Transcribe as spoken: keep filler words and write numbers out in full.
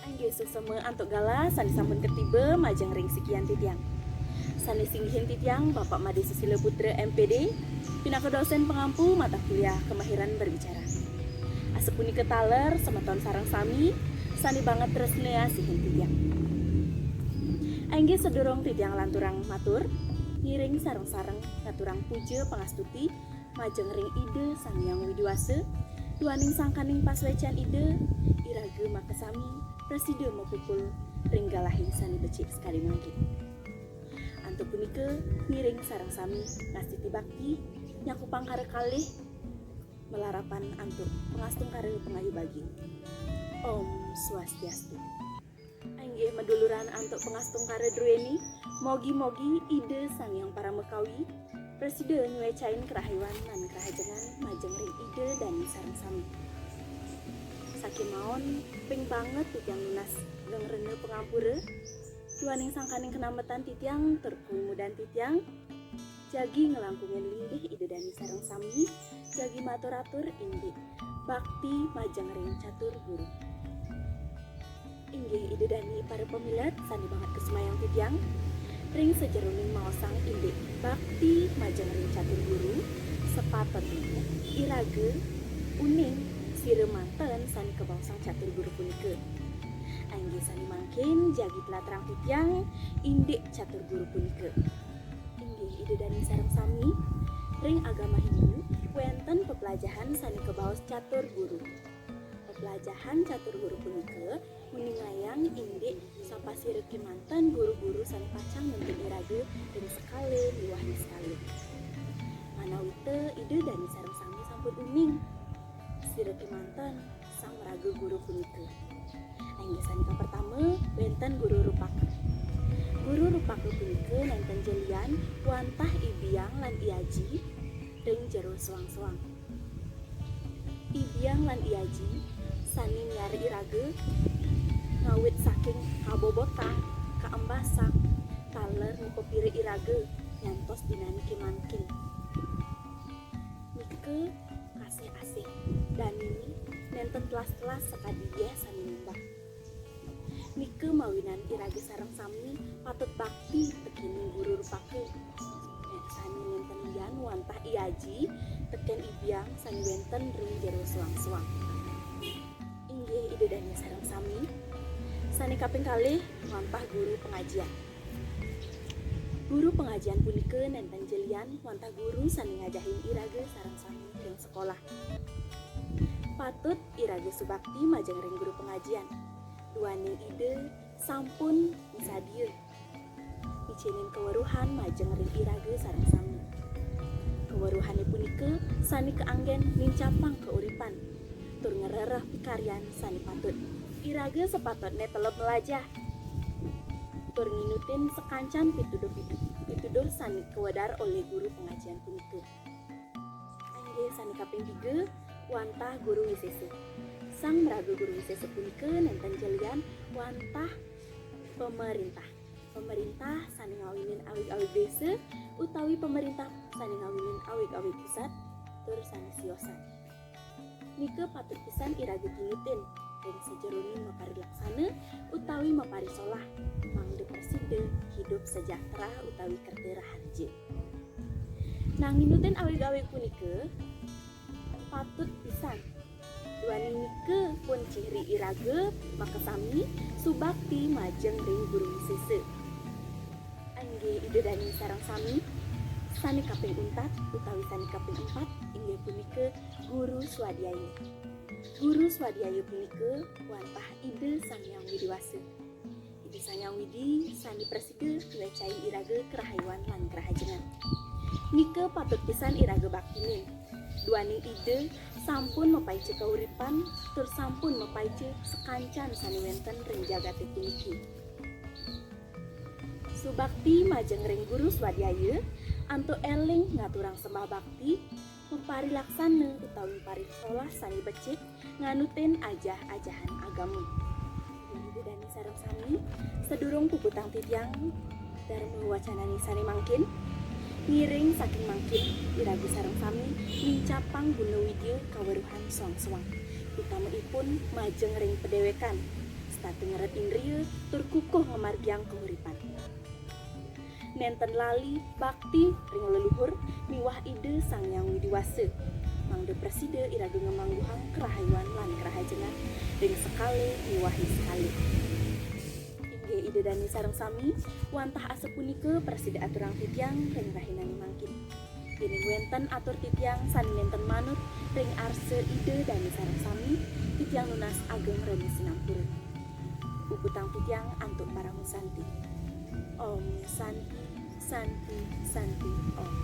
Inggih, suksma antuk galah sané sampun katiba majeng ring sikian titiang. Sané singgihin titiang Bapak Madé Susila Putra, M P D, pinaka dosén pangampu mata kuliah kemahiran berbicara. Asapunika taler semeton sareng sami sané banget tresna asihin titiang. Inggih, sadurung titiang lanturang matur, ngiring sareng-sareng ngaturang puja pangastuti majeng ring Ida Sang Hyang Widi Wasa, duaning sangkaning pasuécan Ida, iraga makasami prasida mapupul ring galahé sané becik sakadi mangkin. Antuk punika, ngiring sareng sami ngastiti bakti, nyakupang kara kalih, malarapan antuk pangastungkara pangayu bagi. Om Swastiastu. Inggih, maduluran antuk pangastungkara druéni, mogi-mogi Ida Sang Hyang Paramakawi prasida nyuécain karahayuan lan karahajengan majeng ring Ida dané sareng sami. Sakémaon, ping banget titiang nunas geng rena pangampura, duaning sangkaning kanambetan titiang tur kawimudan titiang, jagi nglangkungin linggih Ida dané sareng sami, jagi matur-atur indik bakti majeng ring catur guru. Inggih Ida dané para pamilet sané banget kasumayang titiang, ring sajeroning maosang indik bakti majeng ring catur guru, sapatutné iraga uning sira manten sané kabaosang catur guru punika. Inggih sané mangkin jagi tlatarang titiang indik catur guru punika. Inggih, Ida dané sareng sami, ring agama Hindu wénten peplajahan sané kabaos catur guru. Peplajahan catur guru punika nguningayang indik sapasira kémanten guru-guru sané pacang nuntun iraga ring sekala miwah niskala. Manawita Ida dané sareng sami sampun uning, sira kémanten sang maraga guru punika. Inggih sané kapertama, wénten guru rupaka. Guru rupaka punika nénten ja lian wantah I Biang lan I Aji ring jero soang-soang. I Biang lan I Aji sané miara iraga ngawit saking kabobotang, kaembasang, taler mapapira iraga nyantos dinané kémangkin. Nika kasih-asih, daniné nénten telas-telas sakadi yéh sané nyembah. Nika mawinan iraga sareng sami patut bakti tekening guru rupaka. Sané nénten lian wantah I Aji tekén I Biang sané wénten ring jero soang-soang. Inggih Ida dané sareng sami. Sané kaping kalih wantah guru pangajian. Guru pangajian punika nénten ja lian wantah guru sané ngajahin iraga sareng sami ring sekolah. Patut iraga subakti majeng ring guru pangajian. Duaning Ida sampun misadia ngicénin kaweruhan majeng ring iraga sareng sami. Kaweruhané punika sané kaanggén nincapang kauripan tur ngrereh pikaryan sané patut. Iraga sapatutné teleb mlajah tur nginutin sakancan pituduh, pituduh sané kawedar olih guru pangajian punika. Inggih sané kaping tiga, wantah guru wisésa. Sang maraga guru wisésa punika nénten ja lian wantah pamaréntah. Pamaréntah sané ngawinin awig-awig désa utawi pamaréntah sané ngawinin awig-awig pusat tur sané siosan. Nika patut pisan iraga tinutin ring sajeroning maparilaksana utawi maparisolah, mangda prasida hidup sejahtera utawi kerta raharja. Nah, nginutin awig-awig punika patut pisan. Duaning nika pun ciri iraga makasami subakti majeng ring guru wisésa. Inggih Ida dané sareng sami, sané kaping untat utawi sané kaping empat inggih punika guru swadhyaya. Guru swadhyaya punika wantah Ida Sang Hyang Widi Wasa. Ida Sang Hyang Widi sané prasida ngwécain iraga karahayuan lan karahajengan. Nika patut pisan iraga baktinin. Duaning Ida sampun mapaica kauripan tur sampun mapaica sakancan sané wénten ring jagaté puniki. Subakti majeng ring guru swadhyaya, antuk éling ngaturang sembah bakti, maparilaksana utawi maparisolah sané becik, nganutin ajah-ajahan agama. Ida dané sareng sami, sadurung puputang titiang Darma wacanane sane mangkin. Ngiring saking mangkin, iraga sareng sami nincapang guna widya kaweruhan soang-soang. Utamaipun majeng ring padewekan, setata ngeret indria tur kukuh ngamargiang kahuripan. Nenten lali bakti ring leluhur miwah Ida Sang Hyang Widi Wasa, mangda prasida iraga ngamangguhang karahayuan lan karahajengan ring sekala miwah nisekala. Inggih Ida Dane sareng sami, wantah asapunika prasida aturang titiang ring rahinane mangkin. Yening wenten atur titiang sane nenten manut ring arsa Ida Dane sareng sami, titiang nunas ageng rena sinampura. Puputang titiang antuk parama santi. Om Santi, Santi, Santi, Om.